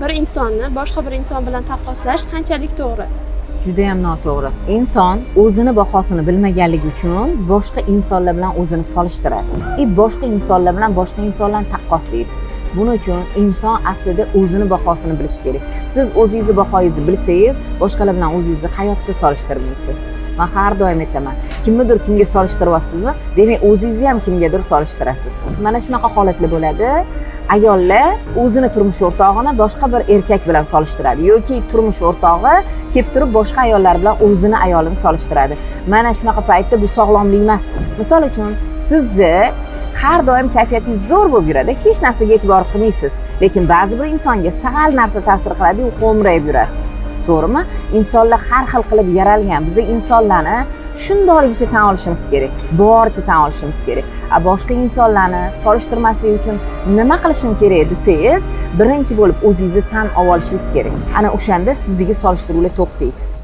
Bir insonni boshqa bir inson bilan taqqoslash qanchalik to'g'ri? Judayam noto'g'ri. Inson o'zini bahosini bilmaganligi uchun boshqa insonlar bilan o'zini solishtiradi и boshqa insonlar bilan boshqa insonlarni taqqoslaydi. Buning uchun inson aslida o'zini bahosini bilishi kerak. Siz o'zingizni bahoyingizni bilsangiz, boshqalar bilan o'zingizni hayotda solishtirmaysiz. Man har doim aytaman, kimnidir kimga solishtiryapsizmi, demak, o'zingizni ham kimgadir solishtirasiz. Mana shunaqa holatlar bo'ladi: ayollar o'zini turmush o'rtog'ini boshqa bir erkak bilan solishtiradi yoki turmush o'rtog'i kelib turib boshqa ayollar bilan o'zini ayolini solishtiradi. Mana shunaqa paytda bu sog'lomlik emas. Misol uchun, sizni har doim kayfiyatingiz zo'r bo'lib yuradi, hech narsaga e'tibor qilmaysiz, lekin ba'zi bir insonga sal narsa ta'sir qiladi, u xo'mrayib yuradi, to'g'rimi? Insonlar har xil qilib yaralgan. Biza insonlarni shundoqligicha tan olishimiz kerak, boricha tan olishimiz kerak. A boshqa insonlarni solishtirmaslik uchun nima qilishim kerak desangiz, birinchi bo'lib o'zingizni tan olishingiz kerak. Ana o'shanda sizdagi solishtiruvlar to'xtaydi.